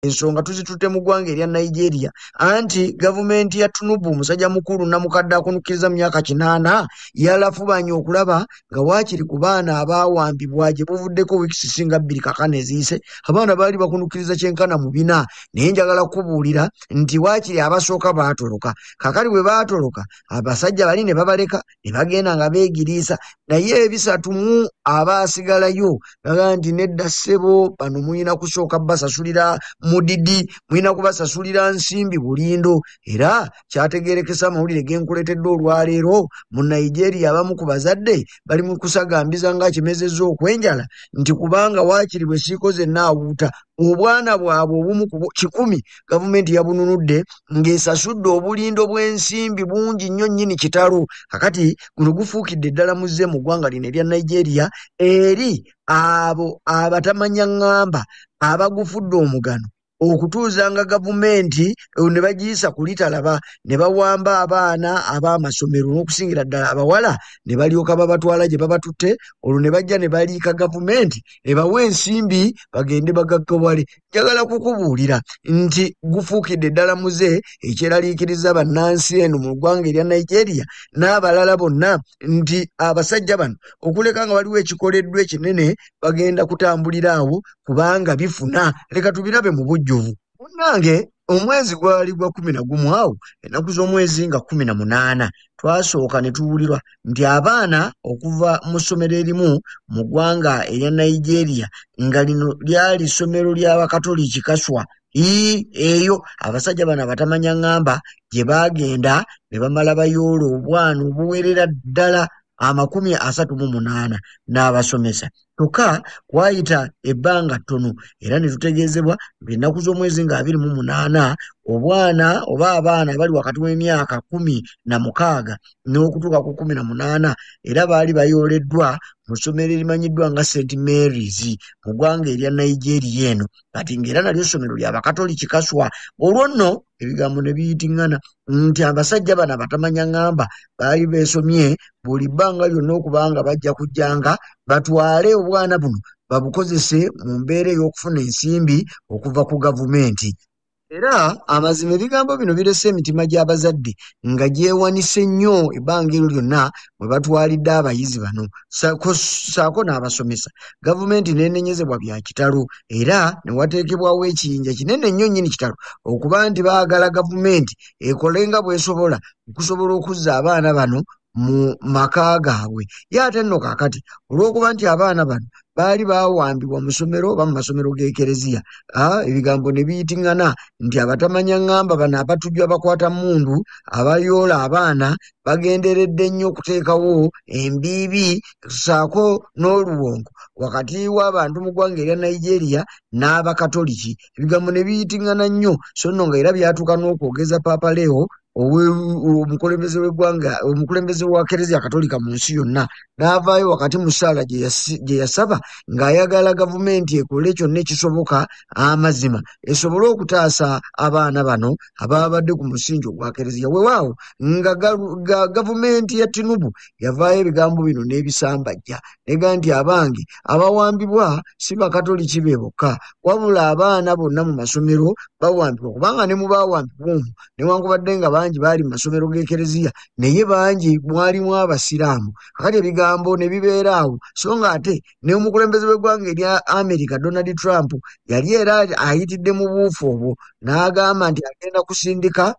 Ensonga tuzitutte mu ggwanga erya Nigeria, anti gavumenti ya Tinubu, musajja mukulu namukadde akunukkiriza mu myaka 80, yalafubanye okulaba nga waakiri ku baana abaawambibwa gye buvuddeko wiikisi singa 2 kakano eziyise. Abaana baali bakunukkiriza kyenkana mu 4, naye njagala kukubuulira nti waakiri abasooka baatoloka. Kaakati bwe baatoloka, abasajja bali ne babaleka ne bagenda nga beegiriisa, naye 3 mu abaasigalayo bagaa nti nedda ssebo, bano mulina kusooka basasulira mudidi, mulina kubasasulira nsimbi bulindo. Era kyategeerekesa amawulire ge nkuleetedde olwaleero, mu Nigeria abamu ku bazadde bali mu kusagambiza nga kimezezza okwenjala nti kubanga waakiri bwe siikoze naawuuta obwana bwabwe obumu ku 100 gavumenti yabununudde ng'esasudde obulindo bw'ensimbi bungi nnyo nnyini kitalo. Kakati guno gufuukidde ddala muzze mu ggwanga lino erya Nigeria eri abo abatamanya ŋŋamba abagufudde omugano okutuuzanga gavumenti ne bagiyisa ku litalaba ne bawamba abaana ab'amasomero n'okusingira ddala abawala ne balyoka babatwala gye babatutte, olwo ne bajja ne baliika gavumenti ebawe ensimbi bagende bagaggawale. Njagala kukubuulira nti gufuukidde ddala muze ekyeraliikiriza bannansi eno mu ggwanga erya Nigeria n'abalala bonna nti abasajja bano okuleka nga waliwo ekikoleddwa ekinene bagenda kutambulira awo kubanga bifuna. Leka tubirabe mu bujjuvu. Munnange, omwezi gwali gwa 11 awo, ennaku z'omwezi nga 18, twasooka ne tuwulirwa nti abaana okuva mu ssomero erimu mu ggwanga erya Nigeria, nga lino lyali ssomero ly'Abakatoliki Kaswa, eyo abasajja bano abatamanya ŋŋamba gye baagenda ne bamala bayoola obwana obuwerera ddala 38 n'abasomesa. Kyokka waayita ebbanga ttono era ne tutegeezebwa nti ennaku z'omwezi nga 28 obwana oba abaana abali wakati w'emyaka 16 n'okutuuka ku 18 era baali bayooleddwa mu ssomero erimanyiddwa nga St Mary's mu ggwanga erya Nigeria eno, kati ng'era nalyo ssomero ly'Abakatoliki Kaswa. Olwo nno ebigambo ne biyitiŋŋana nti abasajja bano abatamanya ŋŋamba baali beesomye buli bbanga lyonna okubanga bajja kujjanga batwale obwana buno babukozese mu mbeera ey'okufuna ensimbi okuva ku gavumenti. Era amazima ebigambo bino birese emitima gy'abazadde nga gyewanise nnyo ebbanga eryo lyonna mwe batwalidde abayizi bano ssaako n'abasomesa. Gavumenti n'enenyezebwa bya kitalo era ne wateekebwawo ekiyinja kinene nnyo nnyini kitalo okuba nti baagala gavumenti ekole nga bw'esobola okusobola okuzza abaana bano mu maka gaabwe. Ye ate nno kaakati olw'okuba nti abaana bano baali baawambibwa mu ssomero oba mu masomero g'ekereziya, ebigambo ne biyitiŋŋana nti abatamanya ŋŋamba bano abatujju abakwata mmundu abayoola abaana bagenderedde nnyo okuteekawo embiibi ssaako n'oluwongo wakati w'abantu mu ggwanga erya Nigeria n'Abakatoliki. Ebigambo ne biyitiŋŋana nnyo, so nno nga era byatuuka n'okwogeza Paapa Leo omukulembeze w'eggwanga, omukulembeze wa Kereziya Katolika mu nsi yonna, n'avaayo wakati mu ssaala gye yasaba ng'ayagala gavumenti ekole kyonna ekisoboka amazima esobole okutaasa abaana bano ababadde ku musingi ogwa Kereziya. Weewaawo nga gavumenti ya Tinubu yavaayo ebigambo bino n'ebisambajja nega nti abange abawambibwa si Bakatoliki be bokka, wabula abaana bonna mu masomero bawambibwa, kubanga ne mu baawambibwa omwo newankubadde nga bangi baali mu masomero g'Ekereziya naye bangi mwalimu Abasiraamu. Kakati ebigambo ne bibeera awo, so nga ate ne omukulembeze w'eggwanga erya America Donald Trump yali era ayitidde mu buufu obwo n'agamba nti agenda kusindika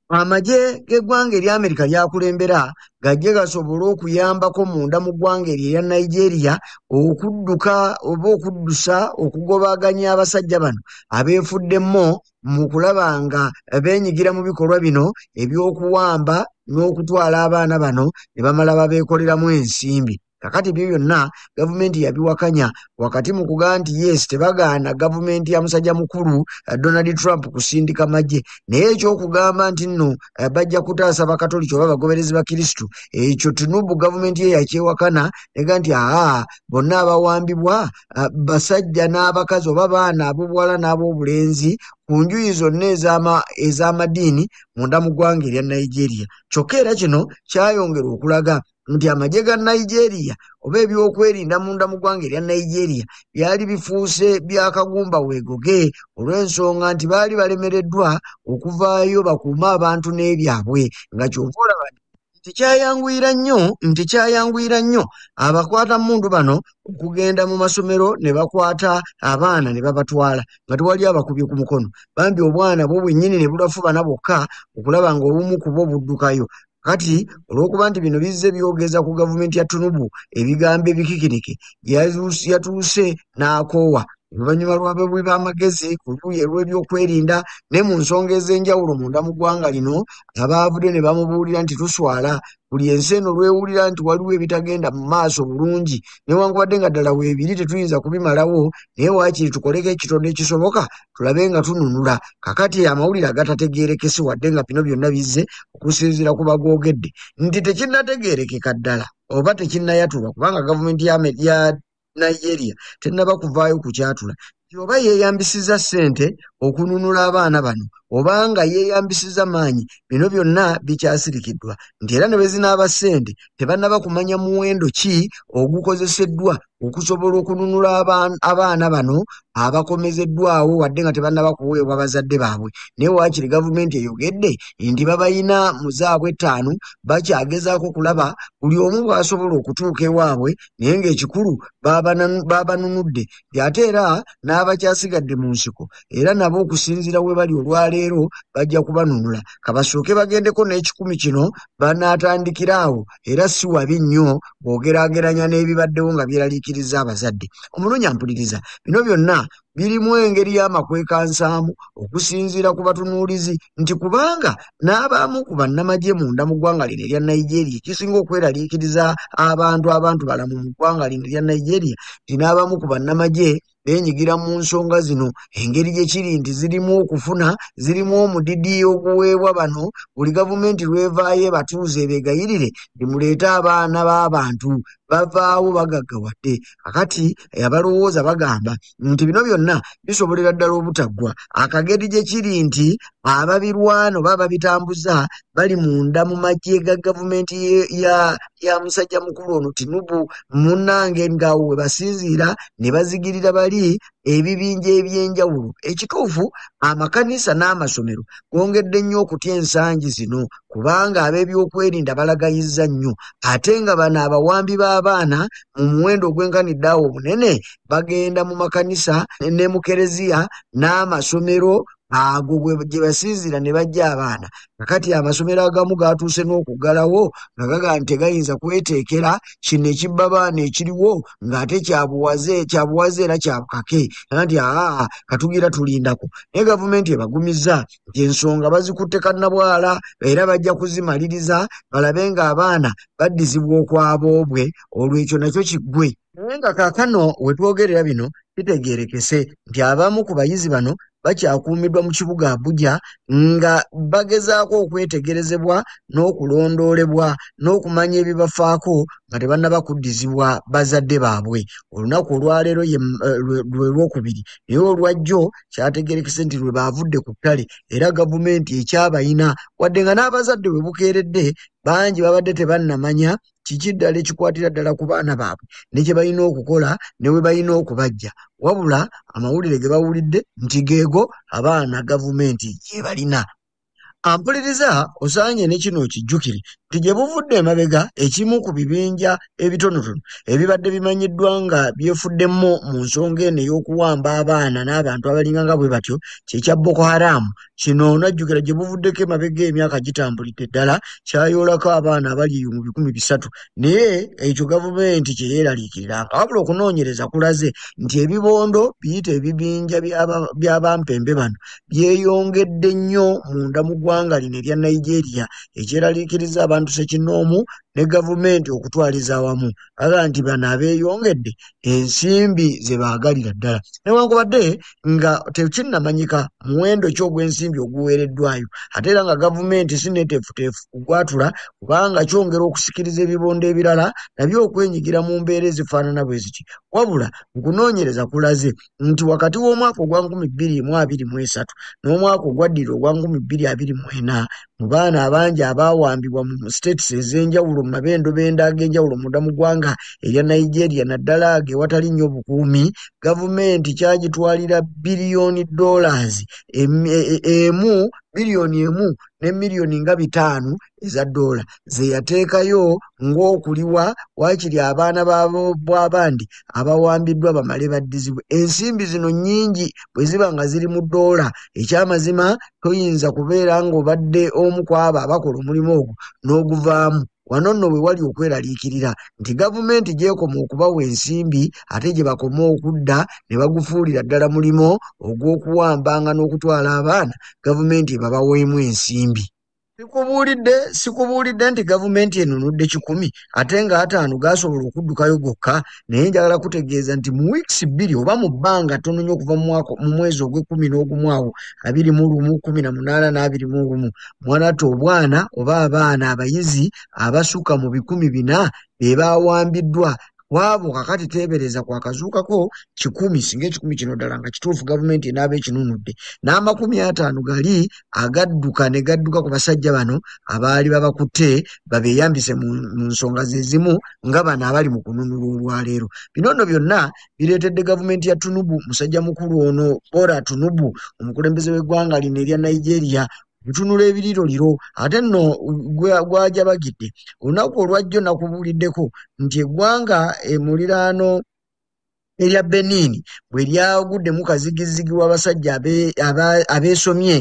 amagye g'eggwanga erya America lyakulembera gajje gasobole okuyambako munda mu ggwanga eryo erya Nigeria okudduka oba okuddusa okugobaganya abasajja bano abeefuddemmo mu kulaba nga beenyigira mu bikolwa bino eby'okuwamba n'okutwala abaana bano ne bamala babeekoleramu ensimbi. Kakati ebyo byonna gavumenti yabiwakanya wakati mu kugamba nti yes, tebagaana gavumenti ya musajja mukulu Donald Trump kusindika magye, naye eky'okugamba nti nno bajja kutaasa Bakatoliki oba abagoberezi ba Kristo, ekyo Tinubu gavumenti ye yakyewakana nega nti aa bonna abawambibwa basajja n'abakazi oba baana ab'obuwala n'ab'obulenzi ku njuyi zonna ez'amadiini munda mu ggwanga erya Nigeria. Kyokka era kino kyayongera okulaga nti amagye ga Nigeria oba ebyokwerinda munda mu ggwanga erya Nigeria byali bifuuse bya kagumba weegoge olw'ensonga nti baali balemereddwa okuvaayo bakuume abantu n'ebyabwe, nga ky'ova olaba nti kyayanguyira nnyo abakwata mmundu bano okugenda mu masomero ne bakwata abaana ne babatwala nga tewali abakubye ku mukono. Bambi obwana bwo bwennyini ne bulafubana bwokka okulaba ng'obumu ku bwo buddukayo. Kati olw'okuba nti bino bizze byogeza ku gavumenti ya Tinubu ebigambo ebikikirike, yatuuse n'akoowa oluvannyuma lw'abawi b'amagezi ku luuyi olw'ebyokwerinda ne mu nsonga ez'enjawulo munda mu ggwanga lino abaavudde ne bamubuulira nti tuswala buli ensi eno lwewulira nti waliwo ebitagenda mu maaso bulungi newankubadde nga ddala weebiri tetuyinza kubimalawo, naye waakiri tukoleko ekitono ekisoboka tulabe nga tununula. Kakati amawulire agatategeerekese wadde nga bino byonna bizze okusinziira ku bagoogedde nti tekinnategeerekeka ddala oba tekinnayatulwa kubanga gavumenti ya Nigeria tennaba kuvaayo kukyatula nti oba yeeyambisizza ssente okununula abaana bano oba nga yeeyambisizza maanyi, bino byonna bikyasirikiddwa nti era ne bwe zinaaba ssente tebannaba kumanya muwendo ki ogukozeseddwa okusobola okununula abaana bano abakomezeddwawo wadde nga tebannaba kuweebwa bazadde baabwe. Naye waakiri gavumenti eyogedde nti babayina mu zaabwe 5 bakyagezaako kulaba buli omu bw'asobola okutuuka ewaabwe, naye ng'ekikulu babanunudde nti ate era n'abakyasigadde mu nsiko era nabo okusinziira we bali olwaleero bajja kubanunula. Kabasooke bagendeko n'ekikumi kino banaatandikira awo, era si wabi nnyo bw'ogeraageranya n'ebibaddewo nga byeraliikiriza abazadde. Omulungi ampuliriza, bino byonna birimu engeri y'amakwekansaamu okusinziira ku batunuulizi nti kubanga n'abamu ku bannamagye munda mu ggwanga lino erya Nigeria ekisinga okweraliikiriza abantu balamu mu ggwanga lino erya Nigeria nti n'abamu ku bannamagye beenyigira mu nsonga zino engeri gye kiri nti zirimu okufuna, zirimu omudidi oguweebwa bano buli gavumenti lw'evaayo ebatuuze ebeegayirire nti muleete abaana b'abantu bavaawo bagaggawadde. Kakati abalowooza bagamba nti bino byonna bisobolera ddala obutaggwa. Akageri gye kiri nti ababirwana oba ababitambuza bali munda mu magye ga gavumenti ya musajja mukulu ono Tinubu munnange ng'awo we basinziira ne bazigirira bali ebibinja eby'enjawulo. Ekituufu amakanisa n'amasomero gongedde nnyo okutya ensangi zino kubanga ab'ebyokwerinda balagayizza nnyo, ate nga bano abawambi b'abaana mu muwendo ogwenkanidde awo obunene bagenda mu makanisa ne mu kereziya n'amasomero ago gye basinziira ne bajja abaana. Kakati amasomero agamu gatuuse n'okuggalawo nga gagamba nti tegayinza kweteekera kino ekibba baana ekiriwo ng'ate kyabuwaze era kyabukake nti aa katugira tulindako. Naye gavumenti ebagumizza nti ensonga bazikutte kannabwala era bajja kuzimaliriza balabe ng'abaana baddizibwa okwaboobwe, olwo ekyo nakyo kiggwe. Naye nga kaakano we twogerera bino kitegeerekese nti abamu ku bayizi bano bakyakuumiddwa mu kibuga Abuja nga bagezaako okwetegerezebwa n'okulondoolebwa n'okumanya ebibafaako nga tebannaba kuddizibwa bazadde baabwe. Olunaku olwaleero lwe lwokubiri, naye olwajjo kyategeerekese nti lwe baavudde ku ttale era gavumenti ekyabayina wadde nga n'abazadde we bukeeredde bangi babadde tebannamanya kiki ddala ekikwatira ddala ku baana baabwe ne kye balina okukola ne we balina okubajja. Wabula amawulire ge bawulidde nti geego abaana gavumenti gye balina. Ampuliriza osaanye ne kino okijjukire nti gye buvudde emabega ekimu ku bibinja ebitonotono ebibadde bimanyiddwa nga byefuddemu mu nsonga eno ey'okuwamba abaana n'abantu abalinga nga bwe batyo kye kya Boko Haram. Kino onajjukira gye buvuddeko emabega emyaka gitambulidde ddala kyayoolako abaana abali mu 300, naye ekyo gavumenti kye yeeraliikiriranga. Wabula okunoonyereza kulaze nti ebibondo biyite ebibinja by'abampembe bano byeyongedde nnyo munda mu ggwanga lino erya Nigeria ekyeraliikiriza abantu ssekinnoomu ne gavumenti okutwaliza awamu. Aga nti bano abeeyongedde ensimbi ze baagalira ddala newankubadde nga tekinnamanyika Muwendo ki ogw'ensimbi oguweereddwayo, ate era nga gavumenti si neeteefuteefu kugwatula, kubanga kyongera okusikiriza ebibondo ebirala nabyo okwenyigira mu mbeera ezifaanana bwe ziti. Wabula mu kunoonyereza kulaze nti wakati w'omwaka ogwa 2023 n'omwaka ogwaddirira ogwa 2024, mu baana abangi abaawambibwa mu states ez'enjawulo, mu mabendobendo ag'enjawulo munda mu ggwanga erya Nigeria, naddala ago ewatali nnyo bukuumi, gavumenti kyagitwalira biliyoni dollars emu, biliyoni emu ne miliyoni nga 500 eza ddoola ze yateekayo ng'okuliwa waakiri abaana bw'abandi abawambiddwa bamale baddizibwe. Ensimbi zino nnyingi bwe ziba nga ziri mu ddoola. Ekyamazima toyinza kubeera ng'obadde omu ku abo abakola omulimu ogwo n'oguvaamu. Wano nno we wali okweraliikirira nti gavumenti gy'ekoma okubawa ensimbi ate gye bakoma okudda ne bagufuulira ddala mulimo ogw'okuwambanga n'okutwala abaana, gavumenti ebabaweemu ensimbi. Sikubuulidde nti gavumenti enunudde 100 ate nga 50 gasobola okuddukayo gokka, naye njagala kutegeeza nti mu weeks 2 oba mu bbanga ttono nnyo okuva mu mwezi ogw'ekkumi n'ogumu awo 21, 18 n'abiri mu gumu, mwanattu obwana oba abaana abayizi abasukka mu 400 be baawambiddwa. Kwabo kakati teebereza kwakazuukako 100, singa 100 kino ddala nga kituufu gavumenti enaaba ekinunudde, n'amakumi 50 gali agadduka ne gadduka ku basajja bano abaali babakutte babeeyambise mu nsonga ze zimu nga bano abali mu kununula olwaleero. Bino nno byonna bireetedde gavumenti ya Tinubu, musajja mukulu ono Bola Tinubu, omukulembeze w'eggwanga lino erya Nigeria, bitunula ebiriroliro. Ate nno gwajabagidde olunaku olwajjo nakubuuliddeko nti eggwanga emuliraano erya Benin bwe lyaguddemu kazigizigi w'abasajja abeesomye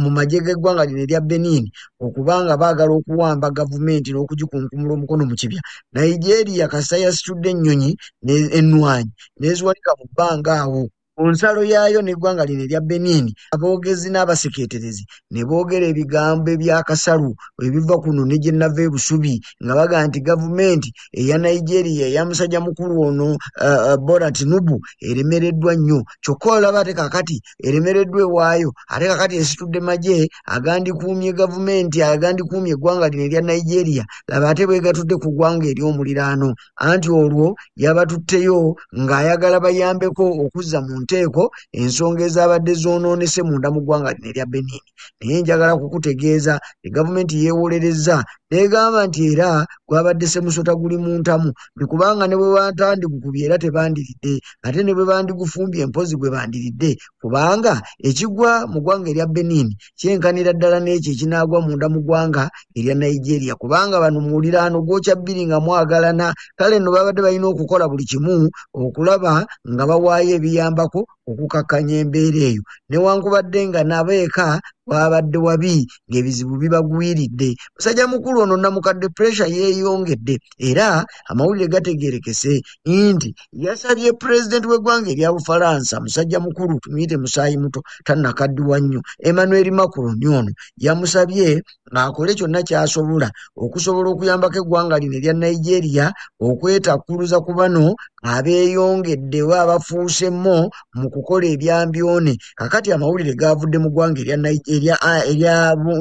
mu magye g'eggwanga lino erya Benin okubanga baagala okuwamba gavumenti n'okugikunkumula omukono mu kibya. Nigeria kasita yasitudde ennyonyi ennwanyi n'eziwanika mu bbanga awo ku nsalo yaayo n'eggwanga lino erya Benin, aboogezi n'abasekeeterezi ne boogera ebigambo ebyakasalu ebiva kuno ne gye nava e Busubi, nga bagamba nti gavumenti eya Nigeria eya musajja mukulu ono Bola Tinubu eremereddwa nnyo. Kyokka olaba ate kaakati eremereddwa ewaayo, ate kaakati esitudde magye agandikuumye gavumenti, agandikuumye eggwanga lino erya Nigeria, laba ate bwegatudde ku ggwanga ery'omuliraano. Anti olwo yabatutteyo ng'ayagala bayambeko okuzza mu nteeko ensonga ezabadde zoonoonese munda mu ggwanga lino erya Benin. Naye njagala kukutegeeza gavumenti yeewolerezza n'egamba nti era gwabadde ssemusota guli mu ntamu, kubanga ne bwe batandikukubye era tebandiridde, ate ne bwe bandigufumbye mpozi gwe bandiridde, kubanga ekigwa mu ggwanga erya Benin kyenkanira ddala n'ekyo ekinaagwa munda mu ggwanga erya Nigeria, kubanga bano muliraano gwokya bbiri nga mwagalana. Kale nno babadde balina okukola buli kimu okulaba nga bawaayo ebiyambako okukakkanya embeera eyo, newankubadde nga nabo eka babadde wabi ng'ebizibu bibagwiridde. Musajja mukulu ono namukadde pressure yeeyongedde, era amawulire gategeerekese nti yasabye pulezidenti w'eggwanga erya Bufalansa, musajja mukulu tumuyite musaayi muto tannakaddiwa nnyo, Emmanuel Macron, ono yamusabye ng'akole kyonna ky'asobola okusobola okuyambako eggwanga lino erya Nigeria okwetakkuluza ku bano abeeyongedde oba abafuuse mo mu kukola ebyambyone. Kakati amawulire gavudde mu ggwanga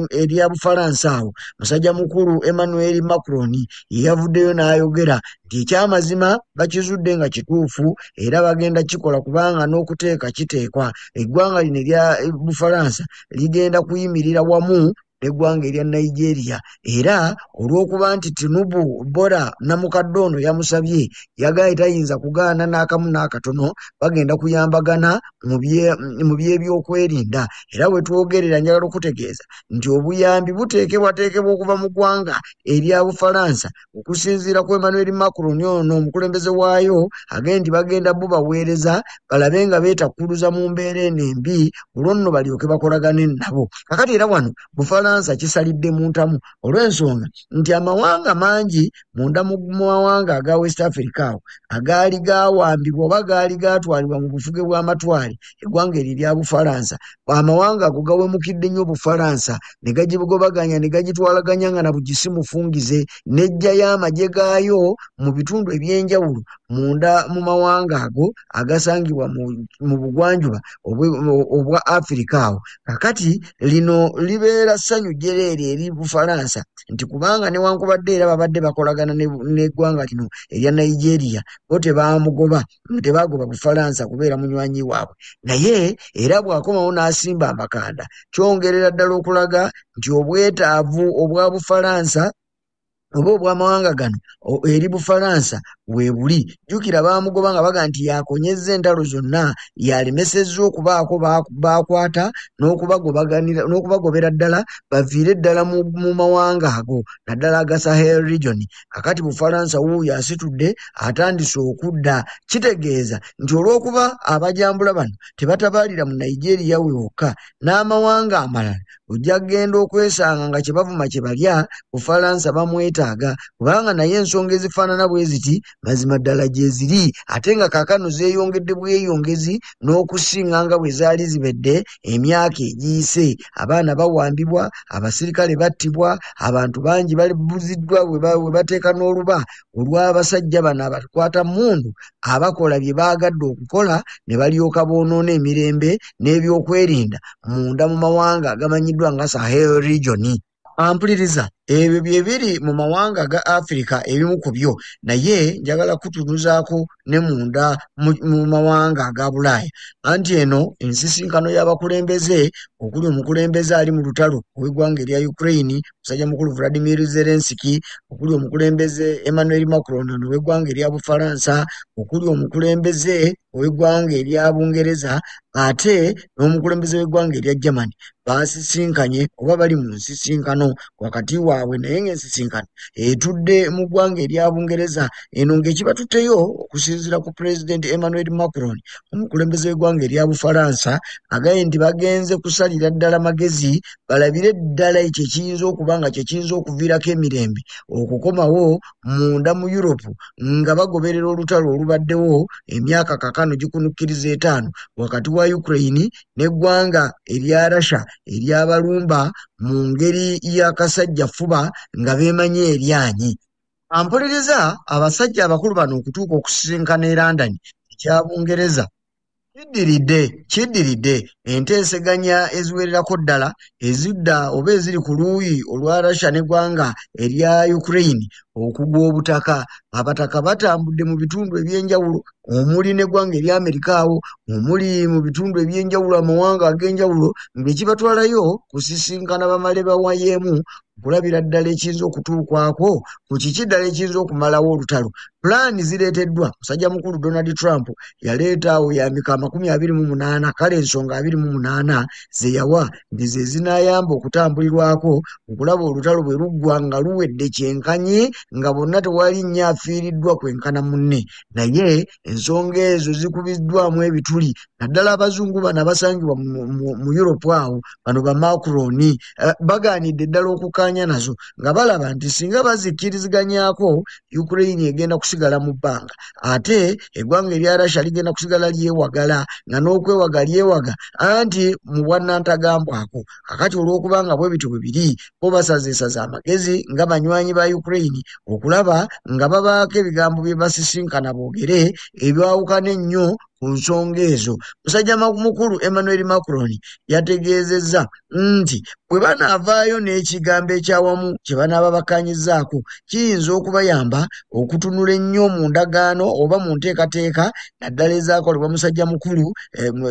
erya Bufalansa awo musajja mukulu Emmanuel Macron yeyavuddeyo n'ayogera nti ekyamazima bakizudde nga kituufu era bagenda kikola, kubanga n'okuteeka kiteekwa eggwanga lino erya Bufalansa ligenda kuyimirira wamu n'eggwanga erya Nigeria. Era olw'okuba nti Tinubu Bola namukadde ono yamusabye, yagambye tayinza kugaana n'akamu n'akatono, bagenda kuyambagana mu byebyokwerinda. Era we twogerera njagala okutegeeza nti obuyambi buteekebwateekebwa okuva mu ggwanga erya Bufalansa okusinziira ku Emmanuel Macron ono omukulembeze waayo, agende nti bagenda bubaweereza balabe nga beetakkuluza mu mbeera eno embi, olwo nno balyoke bakolagane nabo. Kakati era wano Bufalansa kisalidde mu ntamu olw'ensonga nti amawanga mangi munda mu mawanga aga West Africa awo agaali gawambibwa oba gaali gatwalibwa mu bufuge bw'amatwale eggwanga eryo erya Bufalansa, amawanga ago gawemukidde nnyo Bufalansa ne gagibugobaganya ne gagitwalaganya nga na bugisi mufungize, n'eggyayo amagye gaayo mu bitundu eby'enjawulo munda mu mawanga ago agasangibwa mu bugwanjuba obwa Afirika awo. Kakati lino libeera ssanyu jjereere eri Bufalansa nti kubanga newankubadde era babadde bakolagana n'eggwanga lino erya Nigeria, bo tebamugoba, tebagoba Bufalansa kubeera munywanyi waabwe, naye era bw'akomawo n'asimba amakanda kyongerera ddala okulaga nti obwetaavu obwa Bufalansa oba obw'amawanga gano eri Bufalansa weebuli. Jjukira baamugoba nga baga nti yakonyezza entalo zonna, yalemesezza okubaako baakwata n'okubagobera ddala baviire ddala mu mawanga ago naddala aga Sahel region. Kakati Bufalansa wuuyo asitudde atandise okudda, kitegeeza nti olw'okuba abajambula bano tebatabaalira mu Nigeria we wokka n'amawanga amalala ojja kugenda okwesanga nga kye bavuma kye balya Bufalansa bamwetaaga, kubanga naye ensonga ezifaanana bwe ziti mazima ddala gye ziri, ate nga kaakano zeeyongedde bweyongezi n'okusinga nga bwe zaali zibedde emyaka egiyise. Abaana bawambibwa, abasirikale battibwa, abantu bangi babuziddwa we bateeka n'oluba olw'abasajja bano abakwata mmundu abakola bye baagadde okukola ne balyoka boonoona emirembe n'ebyokwerinda munda mu mawanga agamanyiddwa nga Sahel region. Ampuliriza, ebyo bye biri mu mawanga ga Afirika ebimu ku byo, naye njagala kutunuzaako ne munda mu mawanga aga Bulaaya. Anti eno ensisinkano y'abakulembeze okuli omukulembeze ali mu lutalo ow'eggwanga erya Ukraine musajja mukulu Vladimir Zelensky, okuli omukulembeze Emmanuel Macron ono ow'eggwanga erya Bufalansa, okuli omukulembeze ow'eggwanga erya Bungereza ate n'omukulembeze w'eggwanga erya Germany basisinkanye oba bali mu nsisinkano wakati waabwe, naye ng'ensisinkano etudde mu ggwanga erya Bungereza. Eno ng'ekibatutteyo okusinziira ku Pulezidenti Emmanuel Macron omukulembeze w'eggwanga erya Bufalansa agambye nti bagenze kusalira ddala magezi balabire ddala ekyo ekiyinza okuba nga kye kiyinza okuviirako emirembe okukomawo munda mu Europe nga bagoberera olutalo olubaddewo emyaka kakano gikunukkiriza 5 wakati wa Ukraine n'eggwanga erya Russia eryabalumba mu ngeri y'akasajja ffuba nga beemanyi eryanyi. Ampuliriza, abasajja abakulu bano okutuuka okusisinkana e London ekya Bungereza kiddiridde enteeseganya eziwererako ddala ezidda oba eziri ku luuyi olwa Russia n'eggwanga erya Ukraine okugwa obutaka. Abataka batambudde mu bitundu ebyenjawulo omuli n'eggwanga erya Amerika awo, omuli mu bitundu ebyenjawulo amawanga ag'enjawulo ng'ekibatwalayo kusisinkana bamale bawayeemu okulabira ddala ekiyinza okutuukwako ku kiki ddala ekiyinza okumalawo olutalo. Pulaani zireeteddwa musajja mukulu Donald Trump yaleeta awo yambika 28, kale ensonga 28 ze yawa nti ze zinaayamba okutambulirwako okulaba olutalo bwe luggwa nga luwedde kyenkanyi nga bonna tewali nnyo afiiriddwa kwenkana munne. Naye ensonga ezo zikubiddwamu ebituli naddala abazungu bano abasangibwa mu Europe awo bano ba Macron bagaanidde ddala okukkaanya nazo nga balaba nti singa bazikkiriziganyako Ukraine egenda kusigala mu bbanga ate eggwanga erya Russia ligenda kusigala lyewagala nga n'okwewaga lyewaga anti mu bwannantagambwako. Kakati olw'okubanga bwe bityo bwe biri bo basazeesaze amagezi nga banywanyi ba Ukraine okulaba nga babaako ebigambo bye basisinkana boogere ebyawukana ennyo ku nsonga ezo. Musajja mukulu Emmanuel Macron yategeezezza nti bwe banaavaayo n'ekigambo ekyawamu kye banaaba bakkaanyizzaako kiyinza okubayamba okutunula ennyo mu ndagaano oba mu nteekateeka naddala ezaakolebwa musajja mukulu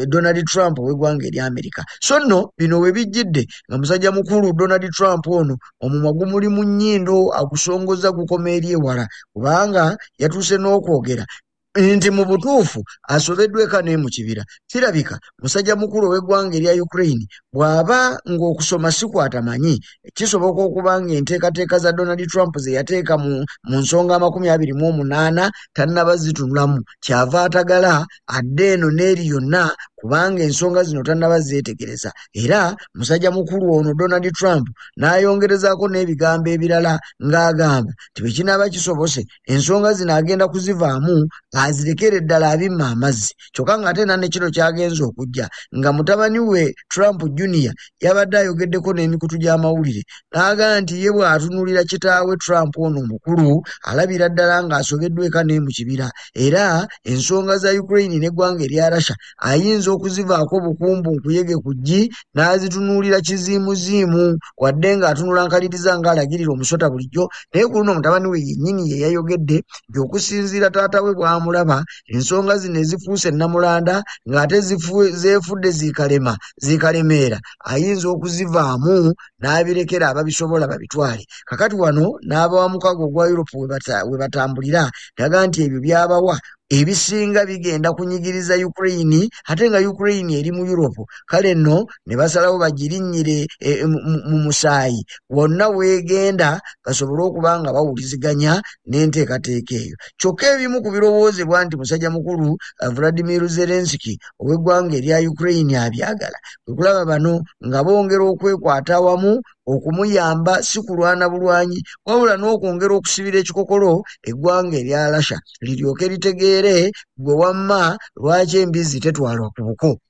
Donald Trump ow'eggwanga erya Amerika. So nno bino we bijjidde nga musajja mukulu Donald Trump ono omumwa gumuli mu nnyindo agusongoza gukoma eri ewala kubanga yatuuse n'okwogera nti mu butuufu asobeddwa eka ne mu kibira. Kirabika musajja mukulu ow'eggwanga erya Ukraine bw'aba ng'okusoma si kw'atamanyi, kisoboka okuba ng'enteekateeka za Donald Trump ze yateeka mu nsonga 28 tannaba zitunulamu, kyava atagala adde eno n'eri yonna kubanga ensonga zino tannaba zeetegereza. Era musajja mukulu ono Donald Trump n'ayongerezaako n'ebigambo ebirala ng'agamba nti bwe kinaaba kisobose ensonga zino agenda kuzivaamu azirekere ddala abimma amazzi. Kyokka ng'ate era ne kino kyagenze okujja nga mutabani we Trump Junior yabadde ayogeddeko n'emikutu gy'amawulire n'agamba nti ye bw'atunuulira kitaawe Trump ono omukulu alabira ddala ng'asobeddwa eka ne mu kibira, era ensonga za Ukraine n'eggwanga erya Russia ayinza okuzivaako bukumbu nkuyege ku ggi n'azitunuulira kiziimuziimu, wadde ng'atunula nkaliriza ng'alagirira omusota bulijjo. Naye ku luno mutabani we yennyini ye yayogedde nti okusinziira taata we bw'amulaba ensonga zino ezifuuse nnamulanda ng'ate zeefudde ziikalemeera ayinza okuzivaamu n'abirekera ababisobola babitwale. Kakati wano n'abawa mukago ogwa Europe we batambulira naga nti ebyo byabawa ebisinga bigenda kunyigiriza Ukraine, ate nga Ukraine eri mu Europe. Kale nno ne basalawo bagirinnyire mu musaayi wonna weegenda basobole okuba nga bawuliziganya n'enteekateeka eyo. Kyokka ebimu ku birowoozebwa nti musajja mukulu Vladimir Zelensky ow'eggwanga erya Ukraine abyagala, kwe kulaba bano nga bongera okwekwata awamu okumuyamba si kulwana bulwanyi wabula n'okwongera okusibira ekikokolo eggwanga erya Russia liryoke litegeere gwe wamma lwaki embizzi tetwalwa ku buko.